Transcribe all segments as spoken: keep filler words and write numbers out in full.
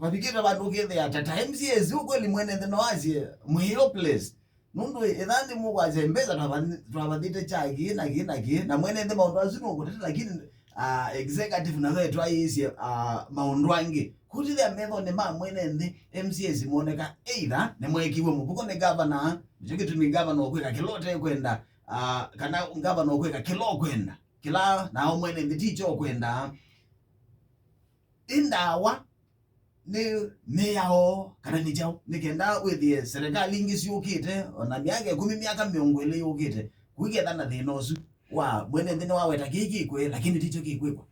vavikĩte vandũ ũkethĩa ta, ta M C As, ũkweli mwene nthĩ no asye, mwĩ hopeless. Nũndũ ĩtha nĩ mũkwasya mbesa twava-, twavathĩte kya kĩĩ na kĩĩ na kĩĩ, na mwene nthĩ maũndũ asu nũkũtete, lakini, ah, executive nayo ĩtwaĩĩsye, ah, maũndũ angĩ. Kũtithĩa methonĩ ma mwene nthĩ, M C As moneka either nĩmwekiwe mũvuko nĩ gavana, nĩkyo kĩtumi gavana ũkwĩka kĩla ũtekwenda, ah, kana gavana ũkwĩka kĩla ũkwenda, kĩla nao mwene nthĩ ti kyo ũkwenda. Ĩ ndawa nĩ mĩao kana nĩ kyaũ? Nĩ kenda wĩthĩe serikali ingĩ syũkĩte, ona myaka ĩkũmi, myaka mĩongo ĩlĩ yũkĩte, kũiketha na thĩna ũsu wa mwene nthĩ nĩwaweta kĩĩ kĩkw'e, lakini tikyo kĩkwĩkwa.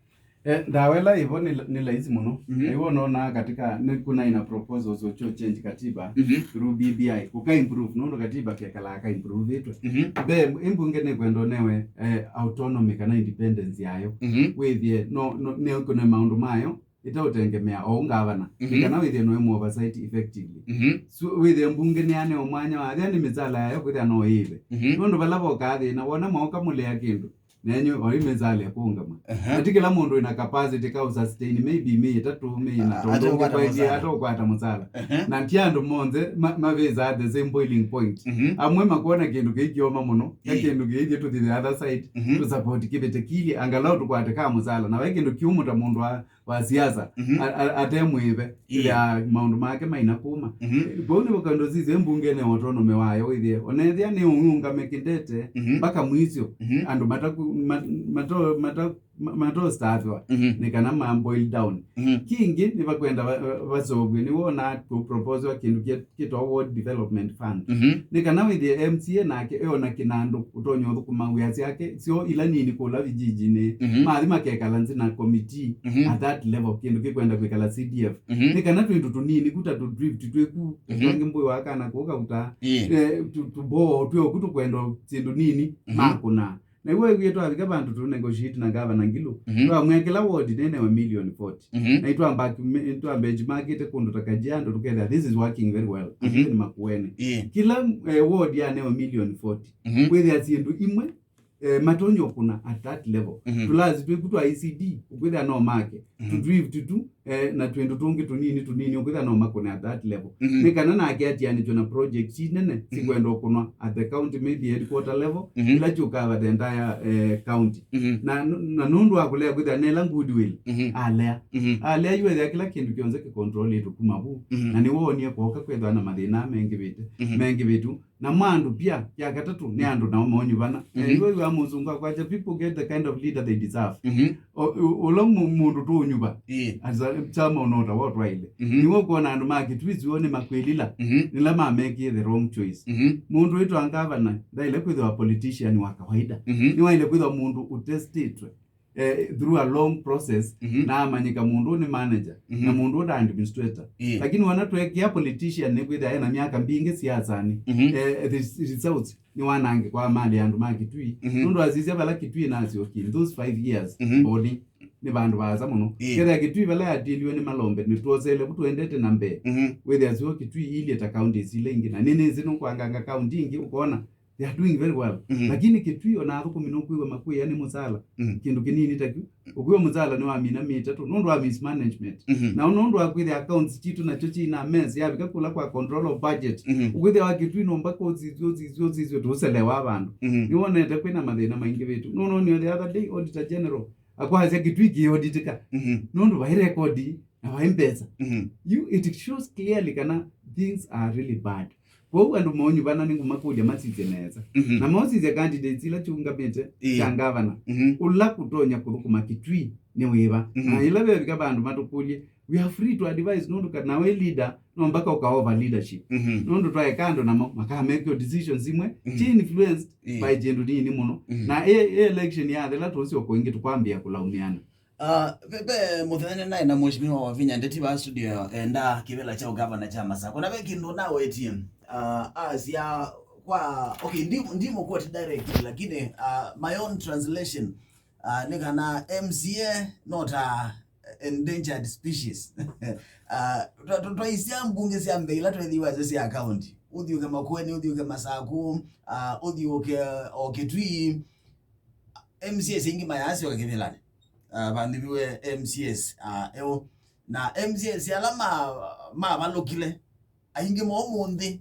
Eh, ndawa ĩla ĩvo nĩ, nĩ laisi mũno. Mhm. Na iwe ũnonaa katika, nĩ kuna ina proposals ũkyo change katiba Mhm. through B B I. Kũka improve, nũndũ katiba kekalaa ka improvetwe. Mhm. Mbe, imbunge nĩkwenda ũnewe, eh, autonomy kana independence yayo. Mhm. Wĩthĩe, no, no, nĩ kuna maũndũ mayo, ĩteũtengemea o ngavana. Mhm. Nĩ kana wĩthĩe no ĩmũ oversight effectively. Mhm. So, wĩthĩe mbunge nĩyanewa mwanya wa, ethĩa nĩ mĩsala yayo kwĩthĩa no ĩĩve. Mhm. Nũndũ vala vokaa thĩna, wona maũka mũlea kĩndũ, nenyu o mĩsala ya kũũngama. Aha. Na ti kĩla mũndũ wĩna capacity ka ũsustain maybe mĩĩ ĩtatũ, mĩĩ ĩna, A-, tondũ atũkwata ũngĩkwaĩthĩa mũsala. Atũkwata mũsala. Aha. Na ti andũ monthe ma-, mavĩsaa the same boiling point. Mhm. Amwe makwona kĩndũ kĩikyoma mũno, ya Ĩĩ. kĩndũ kĩithie to the other side, Mhm. to support kĩvĩte kili, angalau tũkwate ka mũsala. Na vai kĩndũ kiumu ta mũndũ wa wa siasa, Mhm. a-, a-, ate mwĩve Mhm. ya maũndũ make maina kuma. Mhm. Vau nĩvo kando sisyo mbungene autonomy wayo wĩthĩe. Onethĩa nĩ ũngame kĩndete Mhm. mpaka mwisyo. Mhm. Andũ mataku-, ma-, mato-, mata-, ma-, matostathwa Mhm. nĩ kana ma boil down. Mhm. Kingĩ nĩvakwenda va-, va-, vasovw'e nĩwona kũ-, proposal kĩndũ kya kĩtawa Ward Development Fund. Mhm. Nĩ kana wĩthĩe M C A nake eona kĩnandũ ũtonya ũthũkũma wĩa syake syo ila nini kũla vijijinĩ. Mhm. Mathi makekala nthĩ na committee Mhm. at that level, kĩndũ kĩkwenda kwĩkala C D F. Mhm. Nĩ kana twĩndũ tũnini ku ta tũ drift twĩku, Mhm. twangĩ mbũĩ wa kana kũka uta, Ĩĩ. eh, tu-, tũboo twĩoku tũkwenda syĩndũ nini, Mhm. makũna. Na iwe wĩtwavika vandũ tũ negotiate na gavana Ngilu, Mhm. twamwĩa kĩla ward nĩnewe million forty. Mhm. Na itwamba, twa benchmarkĩte kũndũ ta Kajiado, tũkethĩa, this is working very well. Mhm. Even Makueni. Ĩĩ. Kĩla, eh, ward yanewe million forty. Mhm. Kwĩthĩa syĩndũ imwe, eh, matonya ũkũna at that level. Mhm. Tũlasi twĩku twa E C D, ũkwĩthĩa no make. Mhm. Tũ drift tu, eh, na twĩndũ tũngĩ tũnini tũnini, ũkwĩthĩa no makũne at that level. Mhm. Nĩ kana nake atianĩtw'e na project nene Mhm. sikwenda ũkũnwa at the county, maybe headquarter level, Mhm. ila kyũkaa the entire, eh, county. Mhm. Na, na nũndũ wa kũlea kwĩthĩa nela goodwill, Mhm. alea. Mhm. Alea yu ethĩa kĩla kĩndũ kyonthe kĩkontrolĩtwe kuma vu. Mhm. Na nĩwoonie kwoka kwĩthwa na mathĩna mengĩvĩte, Mhm. mengĩvĩtu. Na mwa andũ pia, ya katatũ, nĩ andũ nao monyuvana. Mhm. Eh, yu wa mũsungu akwasya, people get the kind of leader they deserve. Mhm. O, u-, ũla mu-, mũndũ tũũnyuva, Ĩĩ. asa, chama ũnota wotwaile. Mhm. Nĩwe ũkwona andũ ma Kitui sio nĩ makwĩlila, Mhm. nĩla mamekĩe the wrong choice. Mhm. Mũndũ wĩtwa ngavana, ndaile kwĩthĩwa politician wa kawaida. Mhm. Nĩwaile kwĩthĩwa mũndũ ũtestĩtwe, eh, through a long process, Mhm. na amanyĩka mũndũ nĩ manager, Mhm. na mũndũ nda administrator. Ĩĩ. Lakini wana twekĩa politician nĩ kwĩthĩa ena myaka mbingĩ siasanĩ, Mhm. eh, the results nĩ wanangĩko wa mali ya andũ ma Kitui. Mhm. Nũndũ asisya vala Kitui nasyokie in those five years, Mhm. Mboni, nĩ vandũ vaasa mũno. Ĩĩ. Kethĩa Kitui vala yatĩliwe nĩ malombe, nĩ tuosele vu tuendete na mbee. Mhm. Wĩthĩa sio Kitui iilye ta counties ila ingĩ, na nĩ nĩsĩ nũkwanganga county ingĩ, ũkona they are doing very well. Mhm. Lakini Kitui ona athũkũmi nũkwĩw'a makwĩa nĩ mũsala. Mhm. Kĩndũ kĩnini ta kĩu. Ũkwĩw'a mũsala nĩ wamina mĩĩ ĩtatũ, nũndũ wa mismanagement. Mhm. Na nũndũ wa kwĩthĩa accounts citũ nakyo cina mess, yavika kũla kwa control of budget. Mhm. Ũkwĩthĩa wa Kitui no mpaka ũsisyo, ũsisyo, ũsisyo, tũselewa vandũ. Mhm. Nĩwonete kwĩna mathĩna maingĩ vĩtu. No, no, nĩ the other day, Auditor General akwasya Kitui kĩauditika. Mhm. Nũndũ vai record na vai mbesa. Mhm. You, it shows clearly kana things are really bad. Kwoou andũ monyuvana nĩngũmakũlya masisye nesa. Mhm. Na mosisya candidates ila kyũngamĩte Ĩĩ. kya ngavana. Mhm. Ũla kũtonya kũthũkũma Kitui nĩ wĩva. Mhm. Na ĩla vevika vandũ matũkũlye, we are free to advise, nũndũ kana we leader, no mpaka ũka over leadership. Mhm. Nũndũ twaeka andũ namo, makamekĩo decisions imwe, Mhm. ci influenced Ĩĩ. by kĩndũ nini mũno. Mhm. Na ĩ, ĩ election yathela tũsyoka ĩngĩ tũkwambĩa kũlaumĩana. Ah, ve, ve mũthenya naĩ na Mheshimiwa Wavinya Ndeti va studio, enda kĩvĩla kya ũgavana kya Masakũ. Na ve kĩndũ nawetie, ah, asya kwa, okay, ndi, ndi mũquote directly, lakini, ah, my own translation, ah, nĩ kana M C A not a endangered species. Ah, twa-, twa-, twaisya mbunge sya mbee ila twethiwa syo sya county. Ũthiũke Makueni, ũthiũke Masakũ, ah, ũthiũke o Kitui, M C As ingĩ mayasyoka kĩvĩlanĩ. Ah, vandĩviwe M C As, ah, eo. Na M C As ala ma-, mavalũkile, aingĩ moo ũmũnthĩ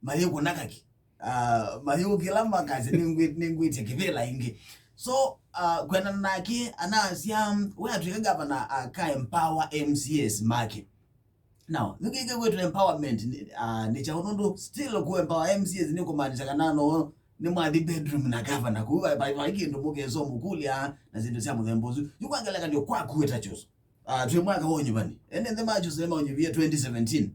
mayĩkũna kaki. Ah, mayũkĩla makasya, "Nĩngwĩ-, nĩngwĩtya kĩvĩla ĩngĩ." So, ah, kwendana nake, anasya, we atw'ĩka gavana aka empower M C As make. Now, nĩkĩke kwĩtwa empowerment, nĩ, ah, nĩ kyaũ nũndũ still kũ empower M C As nĩ kũmaanisha kana no nĩ mwathi bedroom na gavana. Kũu vai, vai, vai kĩndũ mũkesa mũkũlya na syĩndũ sya mũthemba ũsu. Yu kwa ngelekany'o kwaku wĩta Kyũsũ. Ah, twĩ mwaka wa ũnyuvani. Ene nthĩ ma Kyũsũ nĩmaũnyuvie twenty seventeen.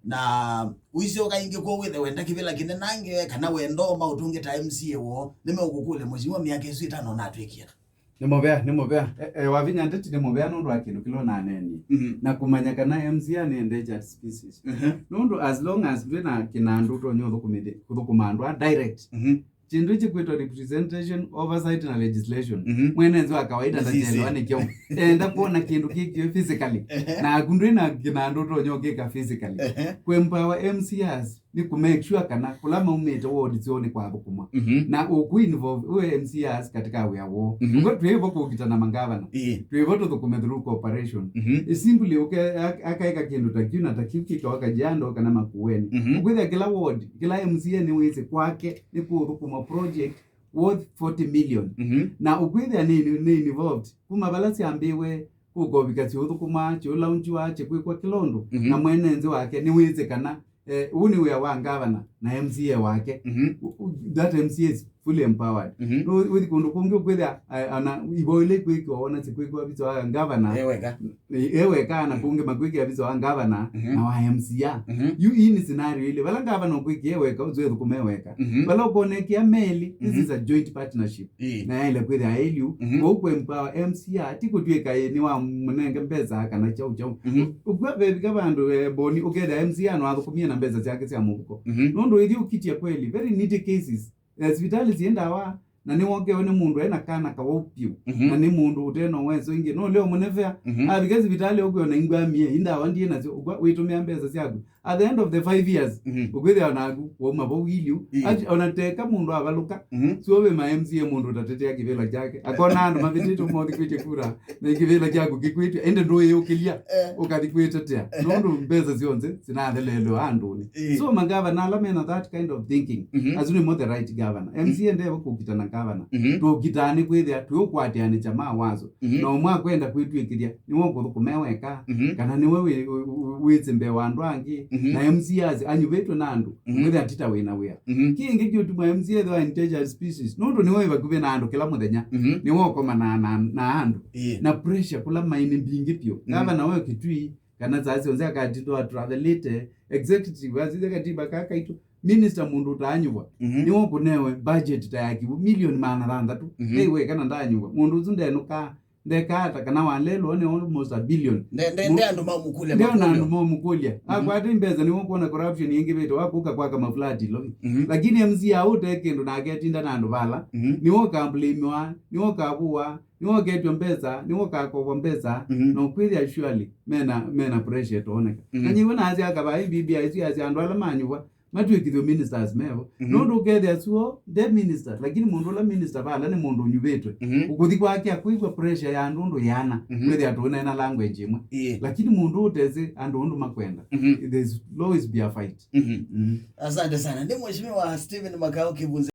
Na ũisyoka ĩngĩ kw'o wĩthe wenda kĩvĩla kĩnenange, kana wenda ũma ũtũngĩta M C A woo, nĩmeũkũkũlya, "Mheshimiwa, mĩaka ĩsu ĩtano ũnatwĩkie ata?" Nĩ mũvea, nĩ mũvea. E, e, Wavinya Ndeti nĩ mũvea nũndũ wa kĩndũ kĩla ũnaneenie. Mhm. Na kũmanya kana M C A nĩ endangered species. Mhm. Nũndũ as long as ndwĩ na kĩnandũ ũtonya ũthũkũmĩthĩ-, kũthũkũma andũ a direct. Mhm. Kĩndũ ĩkĩ kwĩtwa representation, oversight na legislation. Mhm. Mwene nthĩ wa kawaida ndachelewa nĩ kyaũ. Enda kuona kĩndũ kĩkĩwe physically. Ehe. Na aku ndwĩ na kĩnandũ ũtonya ũkĩka physically. Ehe. Kũ empower M C As nĩ kũ make sure kana kũla maumĩte ward syoo nĩ kwathũkũmwa. Mhm. Na ũkũ involve we M C As katika wĩa woo. Mhm. Ũguo twĩ vo kũkitana mangavana. Ĩĩ. Twĩ vo tũthũkũme through cooperation. Mhm. Ĩ simply ũke-, ak-, akaeka kĩndũ ta kĩu na ta kĩu kĩkawa Kajiado kana Makueni. Mhm. Ũkwĩthĩa kĩla ward, kĩla M C A nĩwĩsĩ kwake nĩ kũthũkũma project worth forty million. Mhm. Na ũkwĩthĩa nĩ, nĩ involved. Kuma vala syambĩwe, kũkovika syũthũkũma, syũlaunchiwa, kĩkwĩkwa kĩla ũndũ. Mhm. Na mwene nthĩ wake nĩwĩsĩ kana, eh, ũũ nĩ wĩa wa ngavana na M C A wake. Mhm. U-, u-, that M C A is fully empowered. Mhm. No wĩthi kũndũ kũngĩ ũkwĩthĩa, eh, ona ivo ile ikwĩkiwa wona sikwĩkiwa visa wa ngavana. Eweka. Eweka na kũngĩ makwĩkĩa visa wa ngavana. Mhm. Na wa M C A. Mhm. Yu ii nĩ scenario ile. Vala ngavana ũkwĩkĩa eweka, ũzwe thũkũma eweka. Mhm. Vala ũkonekĩa meli, this is a joint partnership. Ĩĩ. Na yaĩle kwĩthĩa ĩlyu, mhm, kũu kũ empower M C A, ti kũtw'ĩka ĩ nĩ wa mũnenge mbesa kana kyaũ kyaũ. Mhm. Ũkw'a vevika vandũ, eh, Boni, ũkethĩa M C A no athũkũmie na mbesa syake sya mũvuko. Mhm. Nũndũ ĩthi ũkitya kweli, very nitty cases. Eh, sivitalĩ syĩ ndawa, na nĩwokewe nĩ mũndũ ena kana kawau piũ, mhm, na nĩ mũndũ ũtena ũweso ĩngĩ. No leo mũnevea, mhm, avika sivitalĩ ũkwĩona ingwamie, indawa ndiĩ nasyo, ũkw'a wĩtũmĩa mbesa syaku. At the end of the five years, mhm, ũkwĩthĩa naku wauma vau ilyu. Ĩĩ. Ati, ona teka mũndũ avalũka, mhm, sio ve ma M C A mũndũ ũtatetea kĩvĩla kyake. Akona andũ mavĩtĩtwe mothikĩtye kura, na kĩvĩla kyaku kĩkwĩtw'e. Ĩndĩ ndũyĩũkĩlya, eh, ũkathi kwĩtetea. Eh. Nũndũ mbesa syonthe sinatheleelwe andũnĩ. Ĩĩ. So, magavana ala mena that kind of thinking, mhm, asu nĩmo the right governor. M C A, mhm, ndeva kũkita na governor. Mhm. Tũkitaa nĩ kwĩthĩa twĩũkwatĩanĩkya mawazo. Mhm. Na ũmwe akwenda kwĩtw'ĩkĩthya nĩwe ũkũthũkũma weka, mhm, kana nĩwe wĩ, wĩ, wĩ, wĩsĩ mbee wa andũ angĩ, mhm, na M C As anyuvĩtwe na andũ, mhm, wĩthĩa tita wĩna wĩa. Mhm. Kĩngĩ kĩũtuma M C A ethĩwa endangered species, nũndũ nĩwe wĩ vakuvĩ na andũ kĩla mũthenya, mhm, nĩwe ũkomanaa na, na andũ. Ĩĩ. Na pressure kũla maĩ nĩ mbingĩ vyũ. Mhm. Gavana wa Kitui, kana saa syonthe akatindwa atravelĩte, executive, asithe katiba kakaitũ, minister mũndũ ũtaanyuvwa, mhm, nĩwe ũkũnewe budget ta ya kivu milioni maana thanthatũ. Mhm. Ei, we, kana ndaanyuvwa. Mũndũ ũsu ndenũkaa, ndekaa ata, kana walelwa nĩ almost a billion. Nde, nde, nde andũ maũmũkũlya. Nde ona andũ maũmũkũlya. Mhm. Akwata mbesa nĩwe ũkwona corruption yĩngĩvĩte, wakũka kwaka mafulati Nairobi. Mhm. Lakini M C A ũte kĩndũ na aketinda na andũ vala, mhm, nĩwe ũkamblamiwa, nĩwe ũkavũwa, nĩwoketw'e mbesa, nĩwokakovwa mbesa, mhm, na ũkwĩthĩa surely mena, mena pressure ĩtooneka. Mhm. Na nyĩw'o nasya akavaa B B I isu yasya andũ ala manyuvwa matw'ĩkĩthw'e ministers mevo. Mhm. Nũndũ ũkethĩa suo nde minister, lakini mũndũ ũla minister vala nĩ mũndũ ũnyuvĩtwe. Mhm. Ũkũthi kwake akwĩw'a pressure ya andũ ũndũ yĩana, mhm, kwĩthĩa tũneena language ĩmwe. Ĩĩ. Lakini mũndũ ũtesĩ andũ ũndũ makwenda, mhm, there's always be a fight. Mhm. Mhm. Asante sana. Nĩ Mheshimiwa Stephen Makau Kĩvunzi.